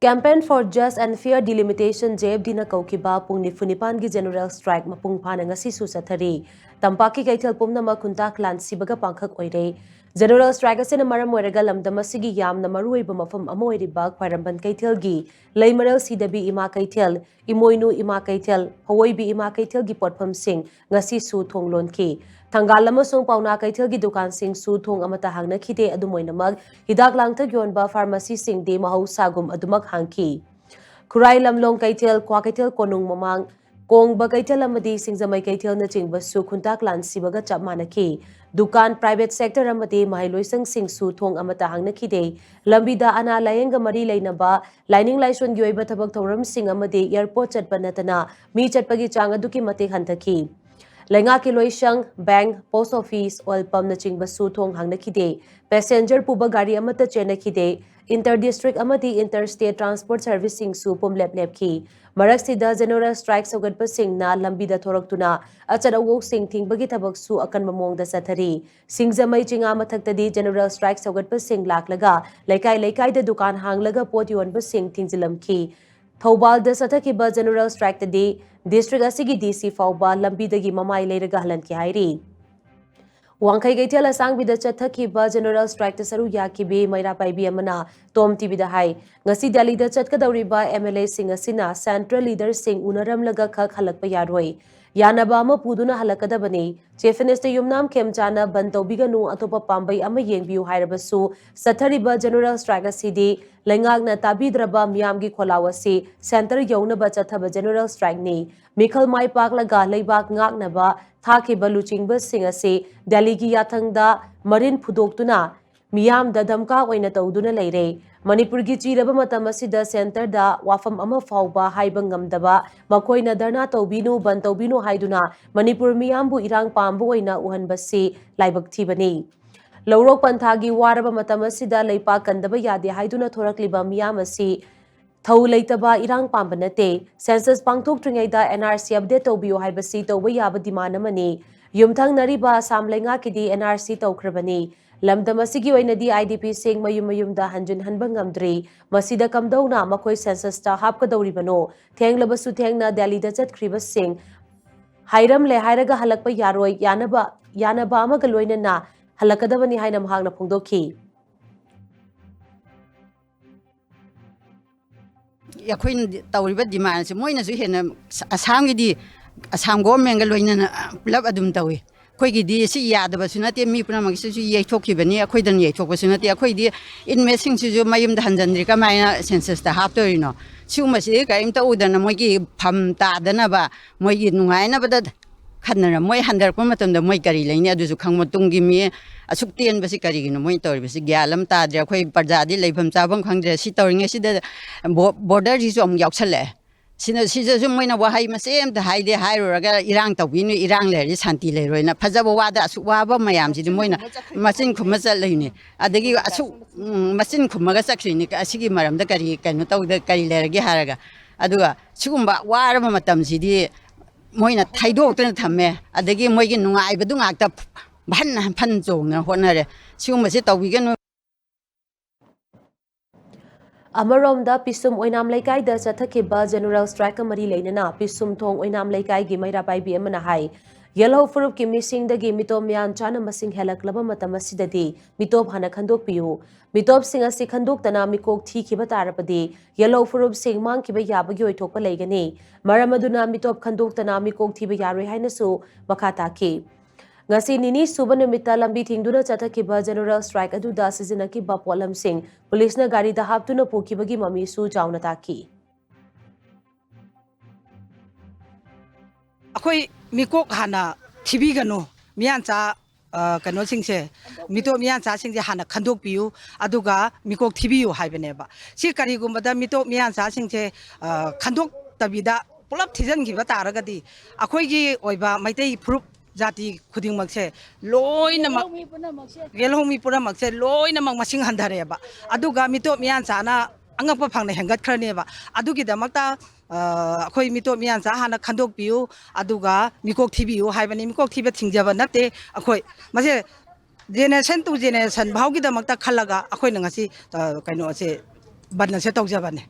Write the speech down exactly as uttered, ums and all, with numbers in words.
Campaign for Just and Fair Delimitation, J F D ꯅ ꯀꯧꯈꯤꯕ ꯄꯨꯡ ꯅꯤꯐꯨ ꯅꯤꯄꯥꯟꯒꯤ General Strike ꯃꯄꯨꯡ ꯐꯥꯅ ꯉꯁꯤꯁꯨ ꯆꯠꯊꯔꯤ꯫ ꯇꯝꯄꯥꯛꯀꯤ ꯀꯩꯊꯦꯜ ꯄꯨꯝꯅꯃꯛ ꯈꯨꯟꯇꯥꯛ ꯂꯥꯟ ꯁꯤꯕꯒ ꯄꯥꯡꯈꯛ ꯑꯣꯏꯔꯦ꯫ General Strike ꯑꯁꯤꯅ ꯃꯔꯝ ꯑꯣꯏꯔꯒ ꯂꯝꯗꯝ ꯑꯁꯤꯒꯤ ꯌꯥꯝꯅ ꯃꯔꯨꯑꯣꯏꯕ ꯃꯐꯝ ꯑꯃ ꯑꯣꯏꯔꯤꯕ ꯈ꯭ꯋꯥꯏꯔꯝꯕꯟ ꯀꯩꯊꯦꯜꯒꯤ ꯂꯩꯃꯔꯦꯜ ꯁꯤꯗꯕꯤ ꯏꯃꯥ ꯀꯩꯊꯦꯜ, ꯏꯃꯣꯏꯅꯨ ꯏꯃꯥ ꯀꯩꯊꯦꯜ, ꯍꯋꯣꯏꯕꯤ ꯏꯃꯥ ꯀꯩꯊꯦꯜꯒꯤ ꯄꯣꯠꯐꯝꯁꯤꯡ ꯉꯁꯤꯁꯨ ꯊꯣꯡ ꯂꯣꯟꯈꯤ꯫ ꯊꯪꯒꯥꯜ ꯑꯃꯁꯨꯡ ꯄꯥꯎꯅꯥ ꯀꯩꯊꯦꯜꯒꯤ ꯗꯨꯀꯥꯟꯁꯤꯡꯁꯨ ꯊꯣꯡ ꯑꯃꯠꯇ ꯍꯥꯡꯅꯈꯤꯗꯦ꯫ ꯑꯗꯨꯝ ꯑꯣꯏꯅꯃꯛ, ꯍꯤꯗꯥꯛ ꯂꯥꯡꯊꯛ ꯌꯣꯟꯕ ꯐꯥꯔꯃꯥꯁꯤꯁꯤꯡꯗꯤ ꯃꯍꯧꯁꯥꯒꯨꯝ ꯑꯗꯨꯃꯛ ꯍꯥꯡꯈꯤ꯫ ꯈꯨꯔꯥꯏ ꯂꯝꯂꯣꯡ ꯀꯩꯊꯦꯜ, ꯀ꯭ꯋꯥꯀꯩꯊꯦꯜ ꯀꯣꯅꯨꯡ ꯃꯃꯥꯡ, ꯀꯣꯡꯕ ꯀꯩꯊꯦꯜ ꯑꯃꯗꯤ ꯁꯤꯡꯖꯃꯩ ꯀꯩꯊꯦꯜꯅꯆꯤꯡꯕꯁꯨ ꯈꯨꯟꯇꯥꯛ ꯂꯥꯟ ꯁꯤꯕꯒ ꯆꯞ ꯃꯥꯟꯅꯈꯤ꯫ ꯗꯨꯀꯥꯟ, private sector ꯑꯃꯗꯤ ꯃꯍꯩꯂꯣꯏꯁꯪꯁꯤꯡꯁꯨ ꯊꯣꯡ ꯑꯃꯠꯇ ꯍꯥꯡꯅꯈꯤꯗꯦ꯫ ꯂꯝꯕꯤꯗ ꯑꯅꯥ ꯂꯥꯌꯦꯡꯒ ꯃꯔꯤ ꯂꯩꯅꯕ, ꯂꯥꯏꯅꯤꯡ ꯂꯥꯏꯁꯣꯟꯒꯤ ꯑꯣꯏꯕ ꯊꯕꯛ ꯊꯧꯔꯝꯁꯤꯡ ꯑꯃꯗꯤ airport ꯆꯠꯄ ꯅꯠꯇꯅ ꯃꯤ ꯆꯠꯄꯒꯤ ꯆꯥꯡ ꯑꯗꯨꯛꯀꯤ ꯃꯇꯤꯛ ꯍꯟꯊꯈꯤ꯫ ꯂꯩꯉꯥꯛꯀꯤ ꯂꯣꯏꯁꯪ, bank, post office, oil pumpꯅꯆꯤꯡꯕꯁꯨ ꯊꯣꯡ ꯍꯥꯡꯅꯈꯤꯗꯦ꯫ Passenger ꯄꯨꯕ ꯒꯥꯔꯤ ꯑꯃꯠꯇ ꯆꯦꯟꯅꯈꯤꯗꯦ꯫ Inter district ꯑꯃꯗꯤ inter state transport serviceꯁꯤꯡꯁꯨ ꯄꯨꯝꯂꯦꯞ ꯂꯦꯞꯈꯤ꯫ ꯃꯔꯛꯁꯤꯗ General Strike ꯁꯧꯒꯠꯄꯁꯤꯡꯅ ꯂꯝꯕꯤꯗ ꯊꯣꯔꯛꯇꯨꯅ ꯑꯆꯠ ꯑꯋꯣꯛꯁꯤꯡ ꯊꯤꯡꯕꯒꯤ ꯊꯕꯛꯁꯨ ꯑꯀꯟꯕ ꯃꯑꯣꯡꯗ ꯆꯠꯊꯔꯤ꯫ ꯁꯤꯡꯖꯃꯩ ꯆꯤꯉꯥ ꯃꯊꯛꯇꯗꯤ General Strike ꯁꯧꯒꯠꯄꯁꯤꯡ ꯂꯥꯛꯂꯒ ꯂꯩꯀꯥꯏ ꯂꯩꯀꯥꯏꯗ ꯗꯨꯀꯥꯟ ꯍꯥꯡꯂꯒ ꯄꯣꯠ ꯌꯣꯟꯕꯁꯤꯡ ꯊꯤꯡꯖꯤꯜꯂꯝꯈꯤ꯫ ꯊꯧꯕꯥꯜꯗ ꯆꯠꯊꯈꯤꯕ General Strikeꯇꯗꯤ district ꯑꯁꯤꯒꯤ D C ꯐꯥꯎꯕ ꯂꯝꯕꯤꯗꯒꯤ ꯃꯃꯥꯏ ꯂꯩꯔꯒ ꯍꯜꯍꯟꯈꯤ ꯍꯥꯏꯔꯤ꯫ ꯋꯥꯡꯈꯩ ꯀꯩꯊꯦꯜ ꯑꯁꯥꯡꯕꯤꯗ ꯆꯠꯊꯈꯤꯕ General Strikeꯇ ꯁꯔꯨꯛ ꯌꯥꯈꯤꯕꯤ ꯃꯩꯔꯥ ꯄꯥꯏꯕꯤ ꯑꯃꯅ Tom TVꯗ ꯍꯥꯏ, ꯉꯁꯤ ꯗꯦꯜꯂꯤꯗ ꯆꯠꯀꯗꯧꯔꯤꯕ MLAꯁꯤꯡ ꯑꯁꯤꯅ central leaderꯁꯤꯡ ꯎꯅꯔꯝꯂꯒ ꯈꯛ ꯍꯜꯂꯛꯄ ꯌꯥꯔꯣꯏ꯫ ꯌꯥꯅꯕ ꯑꯃ ꯄꯨꯗꯨꯅ ꯍꯜꯂꯛꯀꯗꯕꯅꯤ꯫ Chief Minister ꯌꯨꯝꯅꯥꯝ ꯈꯦꯝꯆꯥꯅ ꯕꯟ ꯇꯧꯕꯤꯒꯅꯨ, ꯑꯇꯣꯞꯄ ꯄꯥꯝꯕꯩ ꯑꯃ ꯌꯦꯡꯕꯤꯌꯨ ꯍꯥꯏꯔꯕꯁꯨ, ꯆꯠꯊꯔꯤꯕ General Strike ꯑꯁꯤꯗꯤ ꯂꯩꯉꯥꯛꯅ ꯇꯥꯕꯤꯗ꯭ꯔꯕ ꯃꯤꯌꯥꯝꯒꯤ ꯈꯣꯜꯂꯥꯎ ꯑꯁꯤ centre ꯌꯧꯅꯕ ꯆꯠꯊꯕ General Strikeꯅꯤ꯫ ꯃꯤꯈꯜ ꯃꯥꯏ ꯄꯥꯛꯂꯒ ꯂꯩꯕꯥꯛ ꯉꯥꯛꯅꯕ ꯊꯥꯈꯤꯕ ꯂꯨꯆꯤꯡꯕꯁꯤꯡ ꯑꯁꯤ ꯗꯦꯜꯂꯤꯒꯤ ꯌꯥꯊꯪꯗ ꯃꯔꯤꯟ ꯐꯨꯗꯣꯛꯇꯨꯅ ꯃꯤꯌꯥꯝꯗ ꯙꯝꯀꯥ ꯑꯣꯏꯅ ꯇꯧꯗꯨꯅ ꯂꯩꯔꯦ꯫ ꯃꯅꯤꯄꯨꯔꯒꯤ ꯆꯤꯔꯕ ꯃꯇꯝ ꯑꯁꯤꯗ centreꯗ ꯋꯥꯐꯝ ꯑꯃ ꯐꯥꯎꯕ ꯍꯥꯏꯕ ꯉꯝꯗꯕ ꯃꯈꯣꯏꯅ ꯙꯔꯅꯥ ꯇꯧꯕꯤꯅꯨ, ꯕꯟ ꯇꯧꯕꯤꯅꯨ ꯍꯥꯏꯗꯨꯅ ꯃꯅꯤꯄꯨꯔ ꯃꯤꯌꯥꯝꯕꯨ ꯏꯔꯥꯡ ꯄꯥꯝꯕ ꯑꯣꯏꯅ ꯎꯍꯟꯕꯁꯤ ꯂꯥꯏꯕꯛ ꯊꯤꯕꯅꯤ꯫ ꯂꯧꯔꯣꯛ ꯄꯟꯊꯥꯒꯤ ꯋꯥꯔꯕ ꯃꯇꯝ ꯑꯁꯤꯗ ꯂꯩꯄꯥꯛ ꯀꯟꯗꯕ ꯌꯥꯗꯦ ꯍꯥꯏꯗꯨꯅ ꯊꯣꯔꯛꯂꯤꯕ ꯃꯤꯌꯥꯝ ꯑꯁꯤ ꯊꯧ ꯂꯩꯇꯕ ꯏꯔꯥꯡ ꯄꯥꯝꯕ ꯅꯠꯇꯦ꯫ Census ꯄꯥꯡꯊꯣꯛꯇ꯭ꯔꯤꯉꯩꯗ NRC update ꯇꯧꯕꯤꯌꯨ ꯍꯥꯏꯕꯁꯤ ꯇꯧꯕ ꯌꯥꯕ demand ꯑꯃꯅꯤ꯫ ꯌꯨꯝꯊꯪꯅꯔꯤꯕ ꯑꯁꯥꯝ ꯂꯩꯉꯥꯛꯀꯤꯗꯤ NRC ꯇꯧꯈ꯭ꯔꯕꯅꯤ꯫ ꯂꯝꯗꯝ ꯑꯁꯤꯒꯤ ꯑꯣꯏꯅꯗꯤ IDPꯁꯤꯡ ꯃꯌꯨꯝ ꯃꯌꯨꯝꯗ ꯍꯟꯖꯤꯟꯍꯟꯕ ꯉꯝꯗ꯭ꯔꯤ꯫ ꯃꯁꯤꯗ ꯀꯝꯗꯧꯅ ꯃꯈꯣꯏ censusꯇ ꯍꯥꯞꯀꯗꯧꯔꯤꯕꯅꯣ? ꯊꯦꯡꯂꯕꯁꯨ ꯊꯦꯡꯅ ꯗꯦꯜꯂꯤꯗ ꯆꯠꯈ꯭ꯔꯤꯕꯁꯤꯡ ꯍꯥꯏꯔꯝꯂꯦ ꯍꯥꯏꯔꯒ ꯍꯜꯂꯛꯄ ꯌꯥꯔꯣꯏ, ꯌꯥꯅꯕ, ꯌꯥꯅꯕ ꯑꯃꯒ ꯂꯣꯏꯅꯅ ꯍꯜꯂꯛꯀꯗꯕꯅꯤ ꯍꯥꯏꯅ ꯃꯍꯥꯛꯅ ꯐꯣꯡꯗꯣꯛꯈꯤ꯫ ꯑꯩꯈꯣꯏꯅ ꯇꯧꯔꯤꯕ demandꯁꯦ ꯃꯣꯏꯅꯁꯨ ꯍꯦꯟꯅ, ꯑꯁꯥꯝꯒꯤꯗꯤ ꯑꯁꯥꯝ governmentꯒ ꯂꯣꯏꯅꯅ ꯄꯨꯂꯞ ꯑꯗꯨꯝ ꯇꯧꯏ꯫ ꯑꯩꯈꯣꯏꯒꯤꯗꯤ ꯁꯤ ꯌꯥꯗꯕꯁꯨ ꯅꯠꯇꯦ, ꯃꯤ ꯄꯨꯝꯅꯃꯛꯁꯤꯁꯨ ꯌꯩꯊꯣꯛꯈꯤꯕꯅꯤ, ꯑꯩꯈꯣꯏꯗꯅ ꯌꯩꯊꯣꯛꯄꯁꯨ ꯅꯠꯇꯦ꯫ ꯑꯩꯈꯣꯏꯗꯤ inmateꯁꯤꯡꯁꯤꯁꯨ ꯃꯌꯨꯝꯗ ꯍꯟꯖꯤꯟꯗ꯭ꯔꯤ, ꯀꯃꯥꯏꯅ censusꯇ ꯍꯥꯞꯇꯣꯔꯤꯅꯣ? ꯁꯤꯒꯨꯝꯕꯁꯤꯗꯤ ꯀꯔꯤꯝꯇ ꯎꯗꯅ ꯃꯣꯏꯒꯤ ꯐꯝ ꯇꯥꯗꯅꯕ, ꯃꯣꯏꯒꯤ ꯅꯨꯡꯉꯥꯏꯅꯕꯗ ꯈꯟꯅꯔ ꯃꯣꯏ ꯍꯟꯊꯔꯛꯄ ꯃꯇꯝꯗ ꯃꯣꯏ ꯀꯔꯤ ꯂꯩꯅꯤ? ꯑꯗꯨꯁꯨ ꯈꯪꯕ, ꯇꯨꯡꯒꯤ ꯃꯤ ꯑꯁꯨꯛ ꯇꯦꯟꯕꯁꯤ ꯀꯔꯤꯒꯤꯅꯣ ꯃꯣꯏ ꯇꯧꯔꯤꯕꯁꯤ? ꯒ꯭ꯌꯥꯟ ꯑꯃ ꯇꯥꯗ꯭ꯔꯦ꯫ ꯑꯩꯈꯣꯏ ꯄ꯭ꯔꯖꯥꯗꯤ ꯂꯩꯐꯝ ꯆꯥꯐꯝ ꯈꯪꯗ꯭ꯔꯦ꯫ ꯁꯤ ꯇꯧꯔꯤꯉꯩꯁꯤꯗ ꯕꯣ-, borderꯁꯤꯁꯨ ꯑꯃꯨꯛ ꯌꯥꯎꯁꯜꯂꯛꯑꯦ꯫ ꯁꯤꯅ, ꯁꯤꯗꯁꯨ ꯃꯣꯏꯅ ꯋꯥꯍꯩ ꯃꯆꯦꯠ ꯑꯝꯇ ꯍꯥꯏꯗꯦ, ꯍꯥꯏꯔꯨꯔꯒ ꯏꯔꯥꯡ ꯇꯧꯕꯤꯅꯨ, ꯏꯔꯥꯡ ꯂꯩꯔꯗꯤ ꯁꯥꯟꯇꯤ ꯂꯩꯔꯣꯏꯅ꯫ ꯐꯖꯕ ꯋꯥꯗ ꯑꯁꯨꯛ ꯋꯥꯕ ꯃꯌꯥꯝꯁꯤꯗꯤ ꯃꯣꯏꯅ ꯃꯆꯤꯟ ꯈꯨꯝꯃ ꯆꯠꯂꯤꯅꯤ꯫ ꯑꯗꯒꯤ ꯑꯁꯨꯛ, ꯎꯝ, ꯃꯆꯤꯟ ꯈꯨꯝꯃꯒ ꯆꯠꯈ꯭ꯔꯤꯅꯤ꯫ ꯑꯁꯤꯒꯤ ꯃꯔꯝꯗ ꯀꯔꯤ ꯀꯩꯅꯣ ꯇꯧꯗ, ꯀꯔꯤ ꯂꯩꯔꯒꯦ ꯍꯥꯏꯔꯒ꯫ ꯑꯗꯨꯒ ꯁꯤꯒꯨꯝꯕ ꯋꯥꯔꯕ ꯃꯇꯝꯁꯤꯗꯤ ꯃꯣꯏꯅ ꯊꯩꯗꯣꯛꯇꯅ ꯊꯝꯃꯦ꯫ ꯑꯗꯒꯤ ꯃꯣꯏꯒꯤ ꯅꯨꯡꯉꯥꯏꯕꯗꯨ ꯉꯥꯛꯇ ꯐꯟ ꯐꯟ ꯆꯣꯡꯅ ꯍꯣꯠꯅꯔꯦ꯫ ꯁꯤꯒꯨꯝꯕꯁꯤ ꯇꯧꯕꯤꯒꯅꯨ꯫ ꯑꯃꯔꯣꯝꯗ, ꯄꯤꯁꯨꯝ ꯑꯣꯏꯅꯥꯝ ꯂꯩꯀꯥꯏꯗ ꯆꯠꯊꯈꯤꯕ general strikeꯀ ꯃꯔꯤ ꯂꯩꯅꯅ ꯄꯤꯁꯨꯝ ꯊꯣꯡ ꯑꯣꯏꯅꯥꯝ ꯂꯩꯀꯥꯏꯒꯤ ꯃꯩꯔꯥ ꯄꯥꯏꯕꯤ ꯑꯃꯅ ꯍꯥꯏ, ꯌꯦꯜꯍꯧ ꯐꯨꯔꯨꯞꯀꯤ ꯃꯤꯁꯤꯡꯗꯒꯤ ꯃꯤꯇꯣꯞ ꯃꯤꯌꯥꯟꯆꯥꯅ ꯃꯁꯤꯡ ꯍꯦꯜꯂꯛꯂꯕ ꯃꯇꯝ ꯑꯁꯤꯗꯗꯤ ꯃꯤꯇꯣꯞ ꯍꯥꯟꯅ ꯈꯟꯗꯣꯛꯄꯤꯌꯨ꯫ ꯃꯤꯇꯣꯞꯁꯤꯡ ꯑꯁꯤ ꯈꯟꯗꯣꯛꯇꯅ ꯃꯤꯀꯣꯛ ꯊꯤꯈꯤꯕ ꯇꯥꯔꯕꯗꯤ ꯌꯦꯜꯍꯧ ꯐꯨꯔꯨꯞꯁꯤꯡ ꯃꯥꯡꯈꯤꯕ ꯌꯥꯕꯒꯤ ꯑꯣꯏꯊꯣꯛꯄ ꯂꯩꯒꯅꯤ꯫ ꯃꯔꯝ ꯑꯗꯨꯅ ꯃꯤꯇꯣꯞ ꯈꯟꯗꯣꯛꯇꯅ ꯃꯤꯀꯣꯛ ꯊꯤꯕ ꯌꯥꯔꯣꯏ ꯍꯥꯏꯅꯁꯨ ꯃꯈꯥ ꯇꯥꯈꯤ꯫ ꯉꯁꯤ ꯅꯤꯅꯤ ꯁꯨꯕ ꯅꯨꯃꯤꯠꯇ ꯂꯝꯕꯤ ꯊꯤꯡꯗꯨꯅ ꯆꯠꯊꯈꯤꯕ general strike ꯑꯗꯨꯗ ꯁꯤꯖꯤꯟꯅꯈꯤꯕ ꯄꯣꯠꯂꯝꯁꯤꯡ ꯄꯨꯂꯤꯁꯅ ꯒꯥꯔꯤꯗ ꯍꯥꯞꯇꯨꯅ ꯄꯨꯈꯤꯕꯒꯤ ꯃꯃꯤꯁꯨ ꯆꯥꯎꯅ ꯇꯥꯈꯤ꯫ ꯑꯩꯈꯣꯏ ꯃꯤꯀꯣꯛ ꯍꯥꯟꯅ ꯊꯤꯕꯤꯒꯅꯨ, ꯃꯤꯌꯥꯟꯆꯥ, ꯑ, ꯀꯩꯅꯣꯁꯤꯡꯁꯦ, ꯃꯤꯇꯣꯞ ꯃꯤꯌꯥꯟꯆꯥꯁꯤꯡꯁꯦ ꯍꯥꯟꯅ ꯈꯟꯗꯣꯛꯄꯤꯌꯨ, ꯑꯗꯨꯒ ꯃꯤꯀꯣꯛ ꯊꯤꯕꯤꯌꯨ ꯍꯥꯏꯕꯅꯦꯕ꯫ ꯁꯤ ꯀꯔꯤꯒꯨꯝꯕꯗ ꯃꯤꯇꯣꯞ ꯃꯤꯌꯥꯟꯆꯥꯁꯤꯡꯁꯦ, ꯑ, ꯈꯟꯗꯣꯛꯇꯕꯤꯗ ꯄꯨꯂꯞ ꯊꯤꯖꯤꯟꯈꯤꯕ ꯇꯥꯔꯒꯗꯤ ꯑꯩꯈꯣꯏꯒꯤ ꯑꯣꯏꯕ ꯃꯩꯇꯩ ꯐꯨꯔꯨꯞ ꯖꯥꯇꯤ ꯈꯨꯗꯤꯡꯃꯛꯁꯦ ꯂꯣꯏꯅꯃꯛ, ꯌꯦꯜꯍꯧꯃꯤ ꯄꯨꯝꯅꯃꯛꯁꯦ ꯂꯣꯏꯅꯃꯛ ꯃꯁꯤꯡ ꯍꯟꯊꯔꯛꯑꯦꯕ꯫ ꯑꯗꯨꯒ ꯃꯤꯇꯣꯞ ꯃꯤꯌꯥꯟꯆꯥꯅ ꯑꯉꯛꯄ ꯐꯪꯅ ꯍꯦꯟꯒꯠꯈ꯭ꯔꯅꯦꯕ꯫ ꯑꯗꯨꯒꯤꯗꯃꯛꯇ, ꯑ, ꯑꯩꯈꯣꯏ ꯃꯤꯇꯣꯞ ꯃꯤꯌꯥꯟꯆꯥ ꯍꯥꯟꯅ ꯈꯟꯗꯣꯛꯄꯤꯌꯨ, ꯑꯗꯨꯒ ꯃꯤꯀꯣꯛ ꯊꯤꯕꯤꯌꯨ ꯍꯥꯏꯕꯅꯤ꯫ ꯃꯤꯀꯣꯛ ꯊꯤꯕ ꯊꯤꯡꯖꯕ ꯅꯠꯇꯦ ꯑꯩꯈꯣꯏ꯫ ꯃꯁꯦ Generation to generation ꯐꯥꯎꯒꯤꯗꯃꯛꯇ ꯈꯜꯂꯒ ꯑꯩꯈꯣꯏꯅ ꯉꯁꯤ, ꯑ, ꯀꯩꯅꯣꯁꯦ, ꯕꯟ ꯑꯁꯦ ꯇꯧꯖꯕꯅꯦ꯫